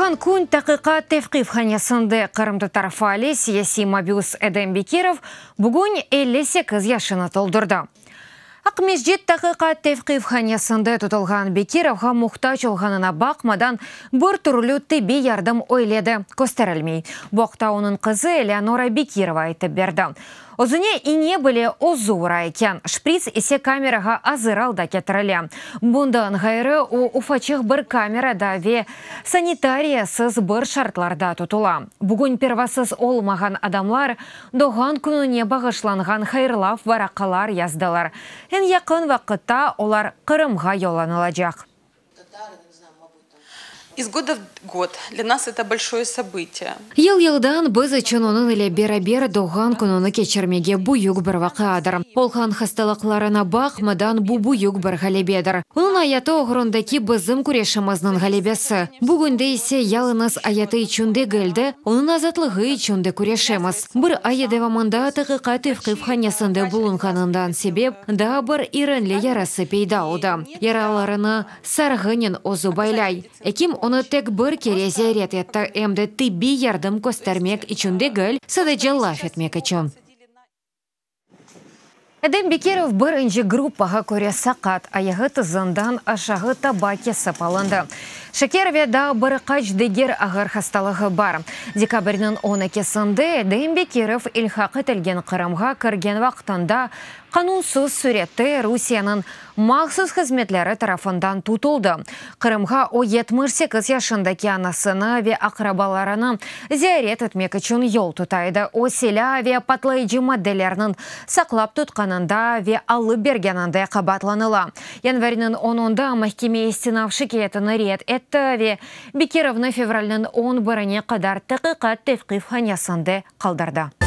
Doğğan kün taqiqat tevqifhanesinde qırımtatar faali, siyasiy mabüs Edem Bekirov bugün 58 yaşını toldurdı. Aqmescit taqiqat tevqifhanesinde tutulğan Bekirovğa muhtac olğanına baqmadan bir türlü tibbiy yardım öyle de kösterilmey. Bu aqta onıñ qızı Eleonora Bekirova aytıp berdi. Özüne ine bile özü ura eken, şprits ise kamerağa azır alda ketirile. Bundan ğayrı, o, ufaçıq bir kamerada ve sanitariyasız bir şartlarda tutula. Bugün pervasız olmağan adamlar doğğan kününe bağışlanğan hayırlav varaqalar yazdılar. Eñ yaqın vaqıtta olar Qırımğa yollanılacaq. Из года в год для нас это большое событие. Yıl-yıldan biz içün onıñ ile beraber doğğan kününi keçirmege büyük bir vaqiadır. Olğan hastalıqlarına baqmadan, bu büyük bir ğalebedir. Onıñ ayatı oğrundaki bizim küreşimizniñ ğalebesi. Bugünde ise yalıñız ayatı içün degil de, onıñ azatlığı içün de küreşemiz. Bir ay devamında taqiqat tevqifhanesinde bulunğanından sebep daa bir irinli yarası peyda oldı. Yaralarını sarğınen özü baylay. Ekim onı tek bir kere ziyaret etti, em de tibbiy yardım köstermek içün degil, sadece laf etmek içün. Edem Bekirov birinci gruppağa köre saqat, ayağı tızından aşağı taba kesip alındı. Şeker ve daa bir qaç diger ağır hastalığı bar. Dekabrniñ 12-sinde Edem Bekirov ilhaq etilgen Qırımğa kirgen vaqtında qanunsız sürette Rusiyeniñ mahsus hızmetleri tarafından tutuldı. Qırımğa o 78 yaşındaki anasını ve aqrabalarını ziyaret etmek içün yol tuta edi. O silâ ve patlayıcı maddelerniñ saqlap tutqanında ve alıp bergeninde qabaatlanıla. Yanvarniñ onunda mahkeme istinaf şikâyetini red etti ve Bekirovnı fevralniñ 11-ine qadar taqiqat tevqifhanesinde qaldırdı.